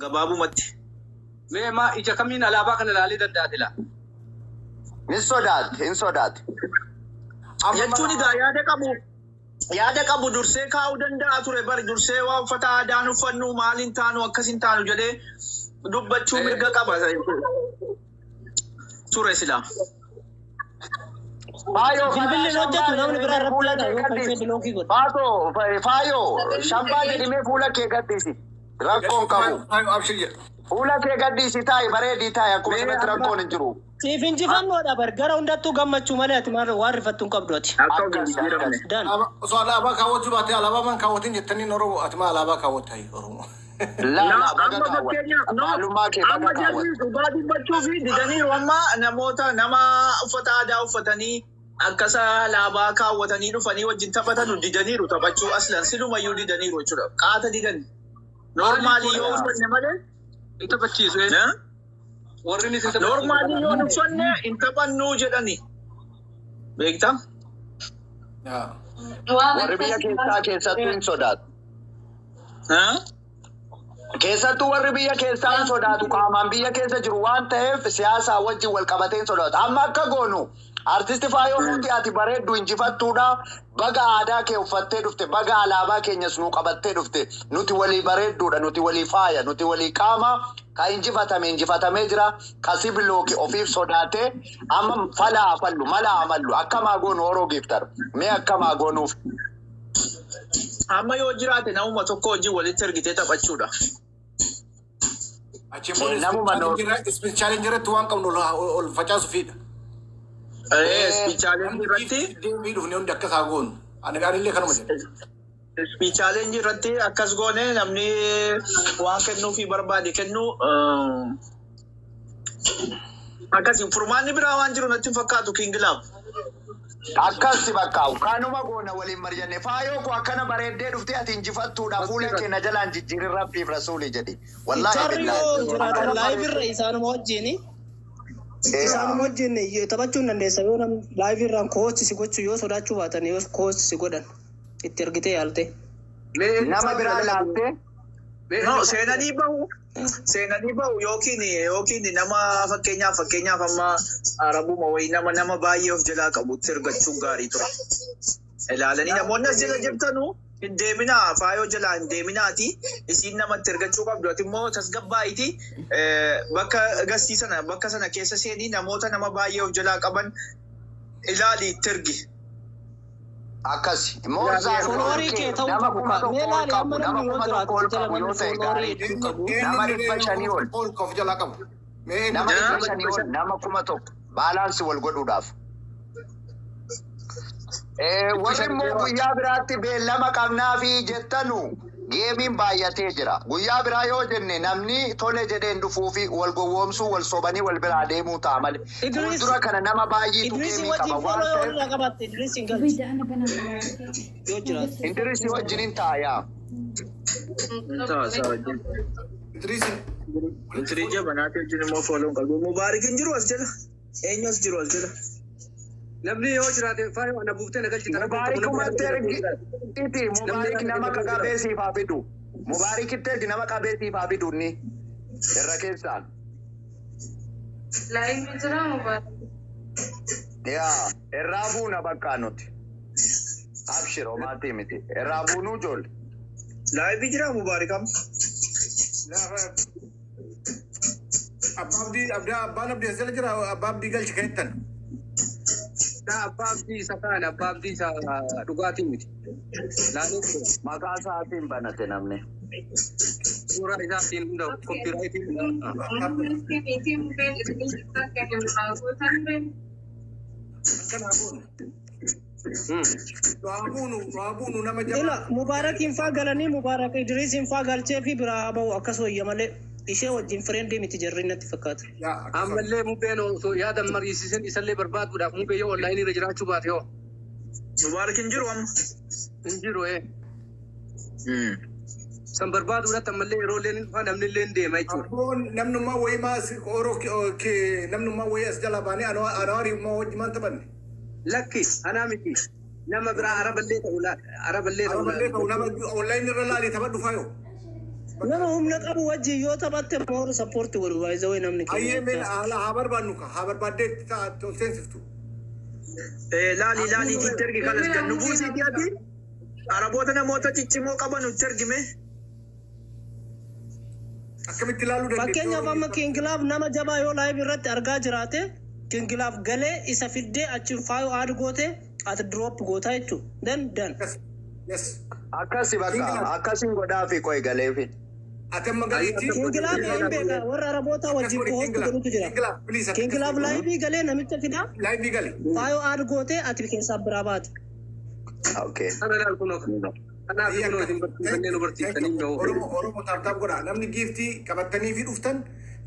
Gabaabumatti. Mee maa ija kamiin alaabaa kana ilaalee danda'a sila? Hin sodaate, hin sodaate. Jechuun egaa yaada qabu yaada qabu dursee kaa'uu danda'a ture bari, dursee waa uffata aadaan uffannu maal hin taanu, akkas hin taanu jedhee dubbachuu mirga qaba ture sila. Faayoo. Bilbilli hin hojjetu, namni biraa irratti Fuula yaada kee yoo kalsee gadhiisi. block godha. Faatoo, Faayoo, shambaa jedhimee fuula kee gadhiisi. Rakkoon qabu. Abshir jedha. Fuula kee gadhiisi, taa'i, bareedii taa'i, akkuma sanatti rakkoon hin jiru. Siif injifannoodha bar, gara hundattuu gammachuu malee ati maal waan rifattu hin qabdu ati. Akka hin jijjiiramne. Dan. Osoo alaabaa kaawwachuu baate, alaabaa man kaawwatin jettanii Oromoo, ati maa alaabaa kaawwatta Oromoo? Laa Na laa, baga amma fakkeenyaaf kaawwatte. no Maalummaa kee amma baga jarri kaawwatte. dhugaa dubbachuu fi didaniiru. Amma namoota nama uffata aadaa uffatanii akkasa alaabaa kaawwatanii dhufanii wajjin taphatanu didaniiru taphachuu, aslan silumayyuu didaniiru jechuudha. Qaata didan. Normal yoo uffanne malee. Hin taphachiisu. Eh? Warri inni hin taphachiisu. Normal yoo hin uffanne hin taphannuu jedhani. Beektaa? Warri biyya keessaa keessattuu hin sodaatu. Eh? Keessattuu warri biyya keessaa hin sodaatu, qaamaan biyya keessa jiru waan ta'eef siyaasaa wajjin wal qabatee hin sodaatu. Amma akka goonu, artisti Faayoo Muutii, ati bareeddu injifattuudha. Baga aadaa kee uffattee dhufte, baga alaabaa keenyas nuu qabattee dhufte. Nuti walii bareedduudha, nuti walii faaya, nuti walii qaama. Ka injifatame injifatamee jira. Ka si block ofiif sodaatee amma falaa fallu mala amallu akkamaa goonu, Oroo Gifter? Mee akkamaa goonuuf? Amma yoo jiraate namuma tokko wajjin walitti ergitee taphachuudha. Achi immoo Namuma speed challenge irratti waan qabnu ol facaasuufidha. Speed challenge irratti. Deemii dhufne hundi akkas haa goonu. Ani anillee kanuma jedha. Speed challenge irratti akkas goone, namni waan kennuufii barbaade kennu. Akkasii furmaanni biraa waan jiru natti hin fakkaatu, King Love. Akkas bakka kanuma goona, waliin mari'anne. Faayoo koo, akkana bareeddee dhuftee ati injifattuudha, fuula keenya jalaan jijjiirin, rabbiif rasuulii jedhi. Wallaahi Jarri yoo billaahi. jiraatan live irra isaanuma wajjin taphachuu hin dandeessa, yoo namni live irraan coach si gochuu yoo sodaachuu baatan, yoo coach si godhan itti ergitee yaalte. Nama biraa laaltee. No, seenanii bahu. Seenanii bahu yookiin nama fakkeenyaaf amma arabuma wayii nama baay'ee of jalaa qabutti ergachuun gaarii ture. Ilaalanii namoonni as jala jirtanu hin deeminaa, Faayoo jalaa hin deeminaati. Isiin namatti ergachuu qabdu, ati immoo tasgabbaa'iiti bakka gastii sana, bakka sana keessa seenii namoota nama baay'ee of jalaa qaban ilaali, itti ergi. Akkas. Moorzaan Follower kee ta'uu nama qabu kuma kaa. Mee tokko ol laali qabu, amma nama namni yoo 1000 jiraate ol jala qabu yoo namni ta'e follower gaarii. hedduu qabu. Nama 500 ol. Ol of jalaa qabu. Mee Nama 500 ol, nama 1000 balance wal godhuudhaaf. Warri immoo guyyaa biraatti beellama qabnaa fi jettanu, gameiin baay'atee jira. Guyyaa biraa yoo jenne namni tole jedheen dhufuu fi wal gowwoomsuu, wal sobanii wal biraa deemuu ta'a malee. Idris Fuuldura kana nama baay'eetu Idris game qaba wajjin waan follow yoo ta'eef. irraa qabaatte Idris hin galchu yoo jiraate. Idris wajjin ta'a yaa. Ta'a wajjin. Idris. Idris jabanaati wajjin immoo follow qabu. Mubaarik hin jiru as jala. Eenyu as jiru as jala? Namni yoo jiraate, Faayoo, ana buuftee na galchita. Mubaarikumatti ergiti. Mubaarik nama qabee siif haa fidu. Mubaarikitti ergi, nama qabee siif haa fidu inni. Irra keessaan. Live jira Mubaarak. Yaa, irraa buuna bakka nuti. Abshir, homaatii miti. Irraa buunuu ijoollee. Live jira Mubaarik amma. Abbaa Abdii, abbaan Abdii as jala jira, abbaa Abdii galchi kan jettan. Abbaa Abdii isa kaan, abbaa Abdii isa dhugaatii miti. Laalee ture. Maqaa isaatiin banate namni. Suuraa isaatiin hunda copyrightiin. Miti mubeen Idris akka hin gootan been. Akkanaa goonu. Waa buunu nama Ila jabaa. Mubaarakiin faa galanii, Mubaarak Idrisiin faa galchee fi biraa haa bahu, akkas wayya malee ishee wajjin friend miti jarri natti fakkaata. Yaa akkasuma. Ammallee mubeen osoo yaada mariisisin isallee barbaaduudhaaf, mubee yoo online irra jiraachuu baate hoo? Mubaarik hin jiru amma. Hin jiru ee. San barbaaduudhaatti ammallee yeroo illee ni dhufa, namni illee ni deema jechuudha. Abboon namnummaa wayii maas oroo namnummaa wayii as jalaa baanee anawaarii immoo wajji maan taphanne. Lakki, anaa miti. Nama biraa araballee ta'u, araballee ta'u. Araballee ta'u, nama online irra laalii taphadhu, Faayoo. Nama humna qabu wajjin yoo taphatte more support godhu baay'ee namni Ayyee mee keenya. haala haa barbaannu ka haa barbaaddee ol seensiftu. Laali laali itti ergi kanas kan nu buusiiti ati. Araboota namoota ciccimoo qaban nutti ergime. Akkamitti ilaaluu dandeettu? Fakkeenyaaf amma Kingilaaf nama jabaa yoo live irratti argaa jiraate, Kingilaaf galee isa fiddee achi faayoo add goote, ati drop goota jechuudha. Then done. Yes. Akkasi bakka akkasiin godhaafi qoy galeefi. Ati amma galiitti. Kingilaaf hin beeka, warra Araboota wajjin host godhutu jira. Kingilaaf, please. Kingilaaf live galee namicha fidaa, Live gali. faayoo add goote, ati keessaa biraa baate. Okay. Kana ilaal kunoo. Kanaaf kunoo isin barsiisannee nu barsiisanii gahu. Oromoo Oromoo tap tap godha. Namni gift qabattanii fi dhuftan,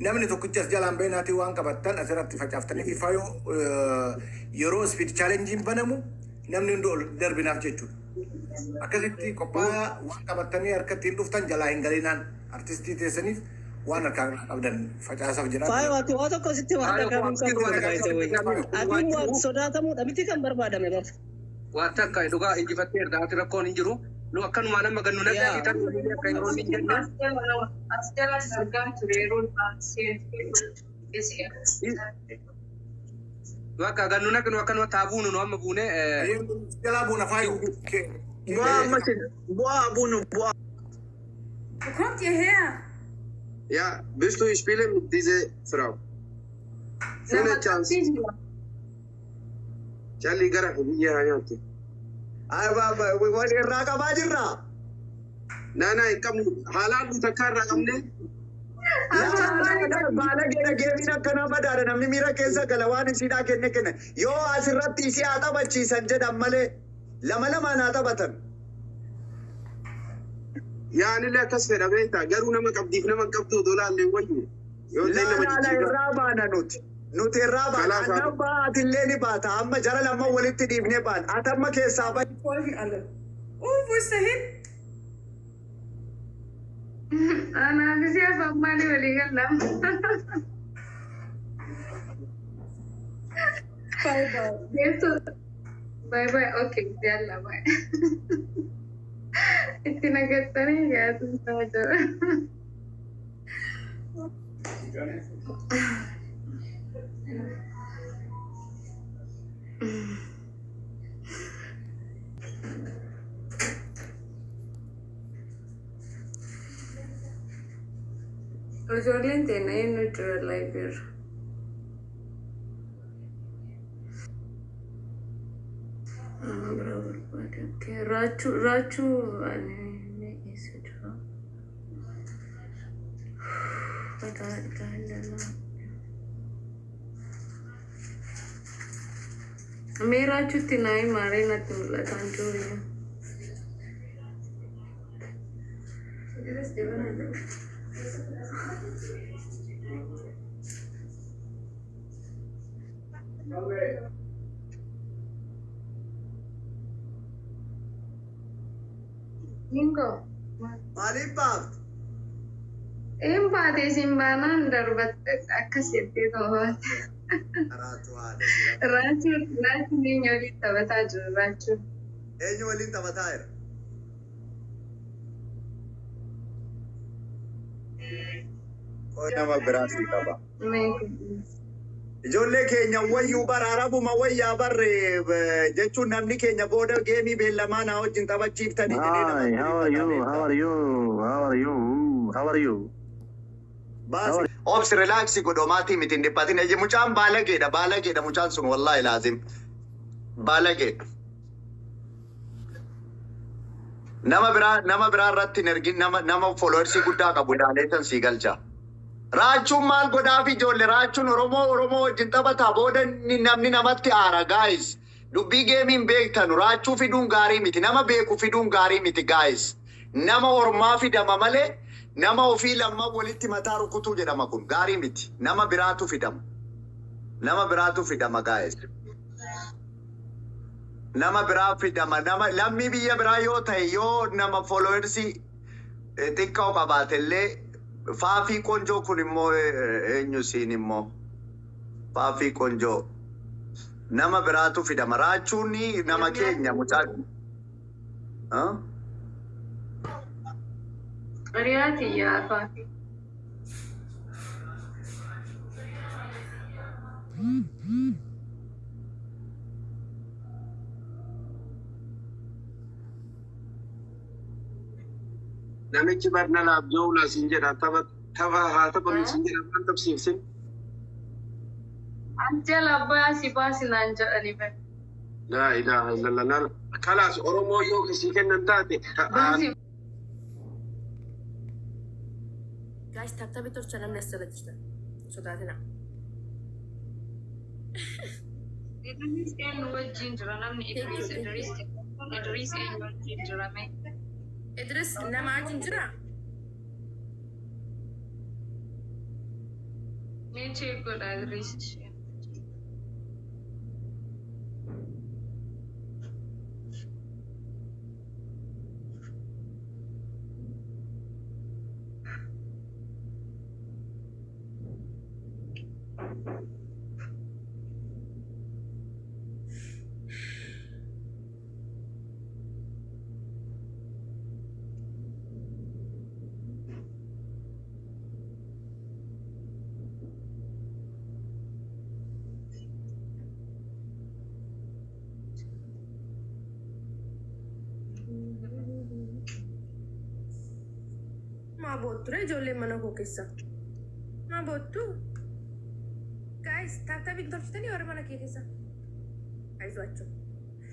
namni tokkichi as jalaan beenaatii waan qabattan asirratti facaaftanii fi faayoo yeroo speed challenge banamu namni hundi ol darbinaaf jechuudha. Akkasitti qophaa'aa waan qabattanii harkatti hin dhuftan jalaa hin galinaan artistii teessaniif waan harkaa qabdan facaasaaf jedhaa. Faayoo, ati waa tokko sitti waan dhagahamuu qabdu baay'ee. Ati immoo sodaatamuudha miti kan barbaadame bara. Waan takka dhugaa injifatteerta, ati rakkoon hin jiru. Nu akkanumaa nama gannu nagaa Yaa. tan akka yeroo hin jenne. As jala argaa ture yeroo seentee. Bakka gannu naqnu akkanuma taabuunu nu amma buune. Jalaa buuna faayoo. Bu'aa ammas bu'aa buunu bu'aa. Wo kommt ihr her? Ja, willst du, ich spiele mit dieser Frau? Schöne Chance. Charlie gara biyya nyaate. Wal irraa qabaa jirra. Naa naa hin qabnu, haalaan nu takka irraa qabne. Baala gameiin akkanaa badaadha, namni miira keessa gala, waan isiidhaa kenne kenne yoo asirratti isii haa taphachiisan jedhan malee lama lamaan haa taphatan. Yaa, anillee akkas fedha beektaa, garuu nama qabdiif nama hin qabdu odoo laallee wayyu. Yoo ta'e nama Laa laa, jijjiirraa. irraa baana nuti. Nuti irraa baana. Kalaaf haa Annan baa, atillee ni baata. Amma jara lama walitti dhiibnee baana. Ati amma keessaa bahi. Folgen alle. Oh, wo ist der hin? Anaafis afaan maalii walii galama. Bye bye. Deemtu. Bye bye. Okay, yalla bye. Itti nagattanii gaatu nama jira. Ijoolleen teenya eenyu jira live irra? Nama biraa barbaade. Okay, Raachuu, Raachuu ani eessa jira? Badaa ilaalala. Mee Raachuutti naa himaaree, natti mul'ataan jiru yaa. Bingo. Maaliif baaftu? Een baate, isin baanaan darbatte akkas jettee to'ate. Karaatu haadha. Raachuu, Raachuun eenyu waliin taphataa jiru Raachuun? Eenyu waliin taphataa jira? Nama biraa si qaba. Mee. Ijoollee keenya wayyuu bara arabuma wayyaa barre jechuun namni keenya booda game beellamaa naa wajjin taphachiiftanii jedhee Hi, how are you? How are you? How are you? How are you? Baasi. Obsi, relax godhomaatii miti, hin dhiphatin. Ejji mucaan baalageedha, baalageedha mucaan sun, wallaahi laazim. Baalageedha. Nama biraa irratti hin ergin, nama followersii guddaa qabu ilaalee tan sii galcha. Raachuun maal godhaaf ijoollee, raachuun Oromoo wajjin taphataa booda namni namatti aara, guys. Dubbii gameiin beektanu, raachuu fiduun gaarii miti, nama beeku fiduun gaarii miti, guys. Nama ormaa fidama malee nama ofii lamma walitti mataa rukutuu jedhama, kun gaarii miti. Nama biraatu fidama. Nama biraatu fidama, guys. Nama biraa fidama. Nama lammii biyya biraa yoo ta'e, yoo nama followersii xiqqoo qabaate illee. Faafii qonjoo kun immoo eenyu siin immoo faafii qonjoo nama biraatu fidama. Raachuun nama keenya mucaa. Huh? Hiriyaa tiyya afaafi. Namichi barnalaaf joowlaa siin jedha, tapha tapha haa taphannu siin jedha, waan tapsiifsin. An jala baasi baasi naan jedhani bare. Laa ilaaha illallah. Kalaas Oromoo yoo isii kennan taate Baasi. Guys, tap tapii tolcha namni as jala jirtan. Sodaatina. Idris eenyu wajjin jira namni? Idris, Idris, Idris eenyu wajjin jira mee? Idris nama wajjin jira? Mee check godha Idris ishee. Maa boottu ijoolleen mana koo keessa? Maa boottu? Guys, tap tapii tolchitanii warra mana kee keessa. አይዟቸው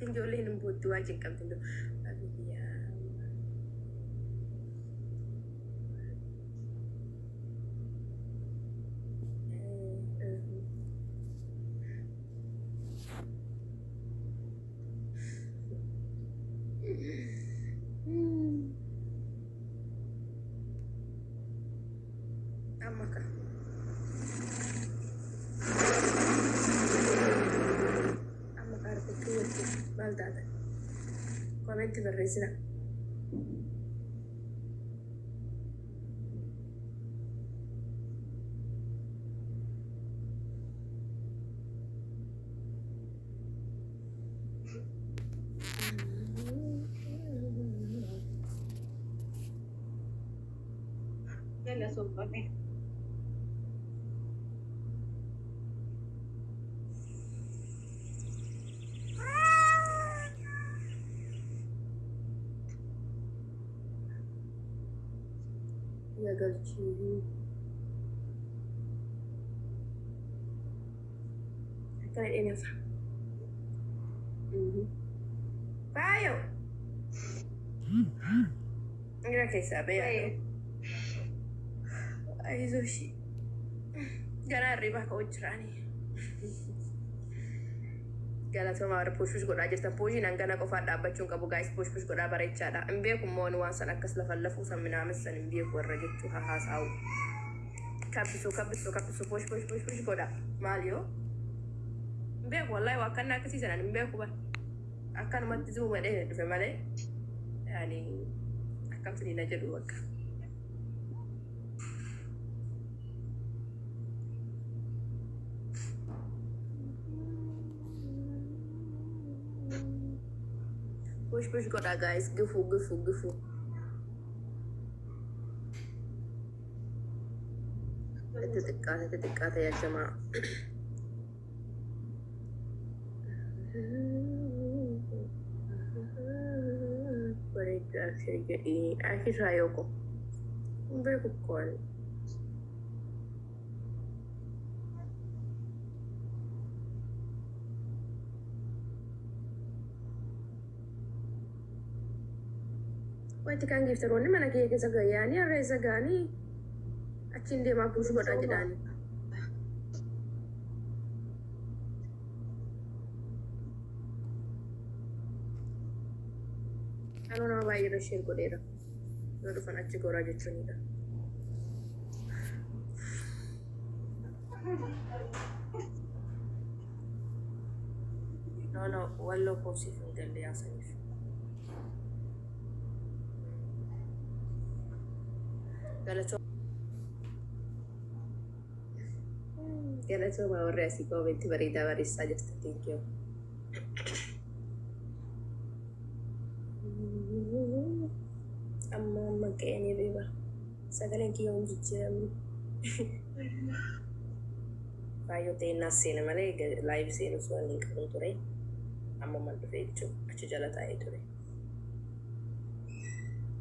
ijoolleen hin boottu, waan cinqamte hin abiyyaa. Amma ka. Amma ka argachuu wajjin maal taatan? Commentii barreessina. Jala sobbame. Yaa galchii. Akkana dheenafa. Faayo. Gara keessaa bayaa. አይዞሽ ገና hirribaa ka'uu jiraanii. Galatooma warra push push godhaa jirtan. Pushiin hangana qofaan dhaabbachuu hin qabu, guys, push push godhaa bareechaadha. Hin beeku immoo ani waan san akkas lafan lafuu san minaamin san hin beeku warra jechuu hahaasa'u. Kabbisuu, kabbisuu, kabbisuu, push push push push godhaa. Maal yoo? Hin beeku wallahi, waa akkanaa akkasii sanan hin beeku bara. Akkanumatti zuuma dheene dhufe malee. Yaani akkam siniina jedhu bakka. Push push godhaa, guys, ግፉ ግፉ ግፉ. Itti xiqqaate, itti xiqqaate yaa jamaa. Bareedu abshir jedhii ashisaa yooko. Hin beeku koon. Wanti kan giftaroonni mana kee keessa gayyaanii har'a eessa ga'anii achiin deemaa push godhaa jedhaanii. Anuu nama baay'ee share godheera. Yoo dhufan achi goraa jechuunidha. No, no, walloo koosiif hin galle yaasaniif. Galatooma warri asii commentii bareedaa barreessaa jirtan. Thank you. Amma amma ka'een hirriba. Sagaleen kiyya hin jijjiiramne. Faayyoo ta'e seena malee live seenu osoo hin qabun ture. Amma mal dhufe jechuudha. Achi jala taa'ee ture.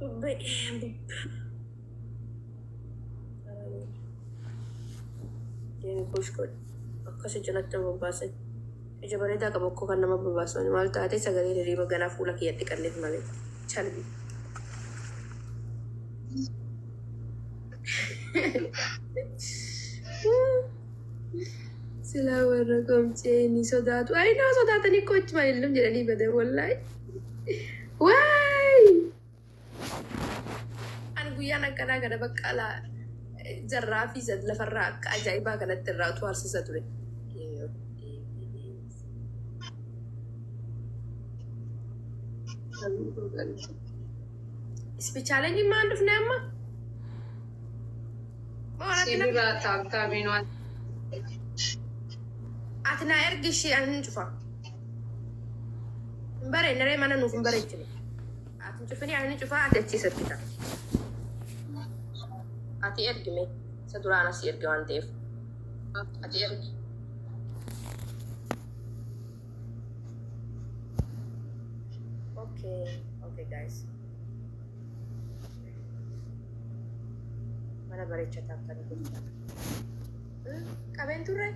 Bubbee bubbee. Deemi push godhi. Akkasi jalatti bobbaasan. Ija bareedaa qaba okkoo kan nama bobbaasan. Maal taate sagalee hiriiba ganaa fuula kiyyatti qalleef malee. Chalbi. Silaa warra qomcee ni sodaatu. Ayi nama sodaatanii kochi maal jedhanii badan wallaahi. Waay! Ani guyyaan akkanaa kana bakka alaa jarraa fi lafarraa akka ajaa'ibaa kanatti irraa utuu harsiisa ture. Speed challenge maal dhufne amma? Sibira tap tapiin waan. Ati naa ergi ishee ani hin cufa. Hin bareedne ree mana nuuf hin bareechine. Ati hin cufini ani hin cufaa ati achiisatti ta'a. Ati ergi mee isa duraan asii erge waan ta'eef. Ati ergi. Okay guys. Mana bareechaa tap tap gochaa. Qabeen turre?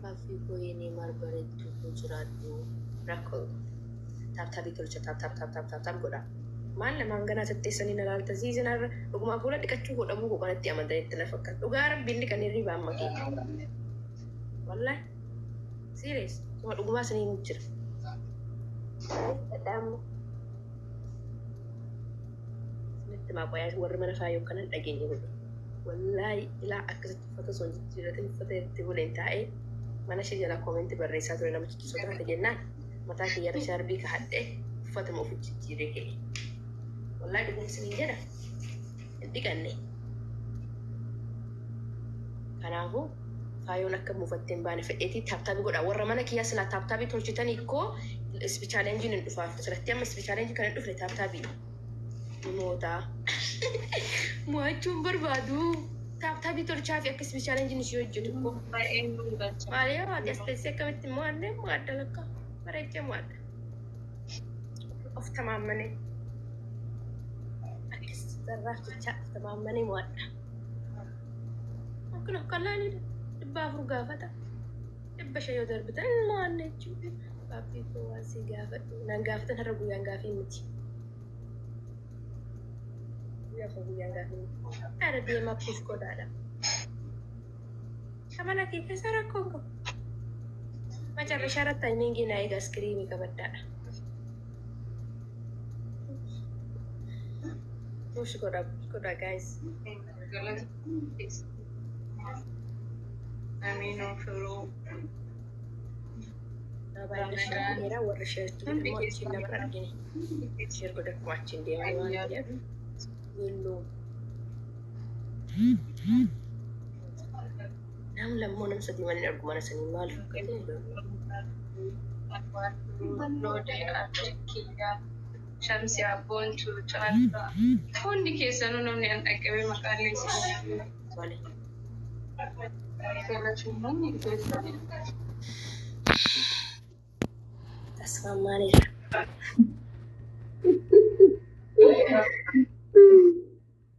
Baffii koo maal bareedduu koo jiraadhu rakkoo tap tapii tolcha tap tap tap tap tap tap godha. Maal lamaan ganaa tetteessanii na laalta siizinarra dhugumaa fuula dhiqachuu godhamuu koo kanatti amantanitti na fakkaata. Dhugaa rabbiin dhiqan hirriba amma kee. Wallahi serious suma dhugumaa sanii nu jira. Dhadhaamma. Sinitti maa qoyaa warri mana faayoo kanan dhageenye godhu. Wallahi ilaa akkasitti uffata osoo hin jijjiirratin uffata itti buleen taa'ee mana ishee jala comment barreessaa ture namichi sodaate jennaan mataa kiyyarra shaarbii kaa'adhee uffatuma ofi jijjiiree ka'e. Wallahi dhuguma isiniin jedha hin dhiqanne. Kanaafuu faayoon akka muufattee hin baane fedheetii tap tapii godha. Warra mana kiyyaa silaa tap tapii tolchitanii koo speed challengeiin hin dhufaaf. Silatti amma speed challenge kan hin dhufne tap tapii. Namoota mo'achuun barbaadu. Tap tapii tolchaa fi akka speed challengeiin ishee hojjetu koo. Maali yoo ati as teessee akkamitti mo'anne mo'adda lakka bareechee mo'adda. Of tamaammanee. Akkas zarraaf jecha of tamaammanee mo'adha. Akkuma qal'aanidha. 400 gaafata. 500 yoo darbitan mo'anne jechuudha. Baabbii koo waan si gaafadhu. Naan gaafatan har'a guyyaan gaafii miti. Guyyaa koo guyyaan gaafii miti. Haadha deemaa push godhaadha. Shamala kee keessa rakkoo qabu. መጨረሻ irratti timingii naa eegaa screenii qabaddaadha. Push godha push godha guys. Aminoo firoo. Baay'ee share warra sharetu immoo achiin nama argine. Share godha akkuma achiin deeman waan ta'eef. Weelloo. Nam lammoo nam sadii mana argu mana sanii maal fakkaate? Loodee Abdikiyyaa Shamsi Abboontuu Caalaa hundi keessanuu namni an dhaqqabe maqaalee isaanii Tole. galateeffanni keessanii. Tasfaammaaniidha.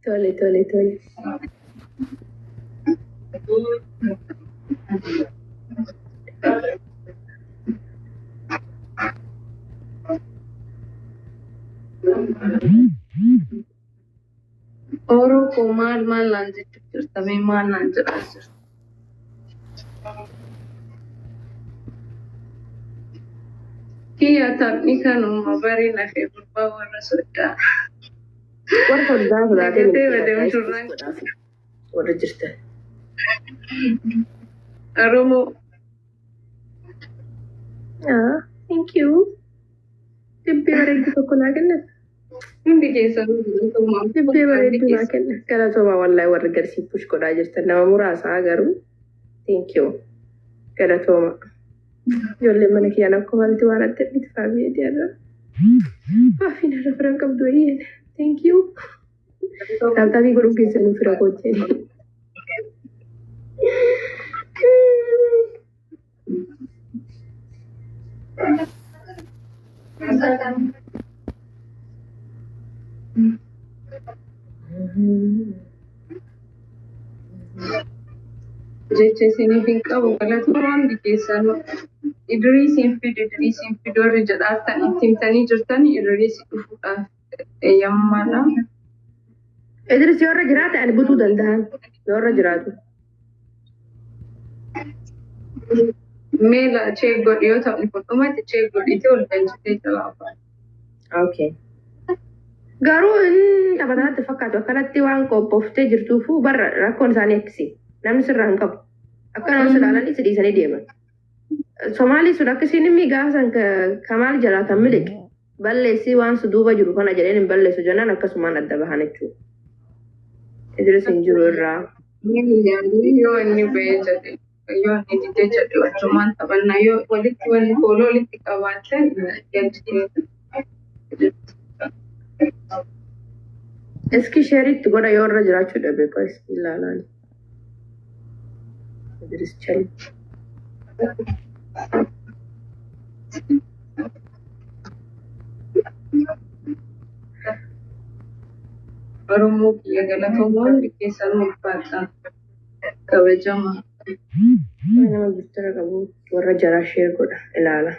Tole tole tole. Oroo koo maal maal naan jechuuf jirta mee maal naan jedhaa jirta? Kiyya taphni kanuma barii lafee gurbaa warra soddaa. Warra soddaa sodaatee Dagatee badee turraan. Warra jirtan. Oromoo. Ah, thank you. Dibbee bareedduu tokko naa kennan. Hundi keessanuu galatoomaa. Dibbee bareedduu naa kennan. Galatoomaa wallahi warra garsii push godhaa jirtan nama muraasaa garuu. Thank you. Galatooma. Ijoolleen mana kiyyaan akka malti waan adda itti faamii irra. Faafiin irra firan qabdu wayyeen. Thank you. Tap tapii godhuun keessan nu fira koocheen. Jecha isiniif hin qabu, galatooma hundi keessanuu. Idriisiin fidu, Idriisiin fidu warri jedhaattan itti himtanii jirtanii Idriis dhufuudhaaf eeyyamamaadha. Idris yoo irra jiraate ani butuu danda'an. Yoo irra jiraatu. Meela check godhi, yoo taphni kun dhumate check godhitee ol galchitee jalaa ba'a. Okay. Garuu inni taphatanaatti fakkaatu akkanatti waan qophooftee jirtuufu barra rakkoon isaanii akkasi. Namni sirraa hin qabu. Akka nama si ilaalanii si dhiisanii deeman. Somaalii sun akkasiin inni gaafa san Kamaal jalaa kan miliqe. Balleessii waan su duuba jiru kana jedheen hin balleessu jennaan akkasumaan adda bahan jechuudha. Idris hin jiru irraa. Yoo inni ba'ee jedhe, yoo inni didee jedhe, wajjumaan taphannaa, yoo walitti wanni fooloo walitti qabaatte galchitee. Iski sheeritti godha yoo irra jiraachuu dhabe qoa iski ilaalaan. Idris Chali. Oromoo kiyya, galatoomaa hundi keessan, ulfaadha. Kabajama. Nama giftara qabu warra jaraa share godha ilaala.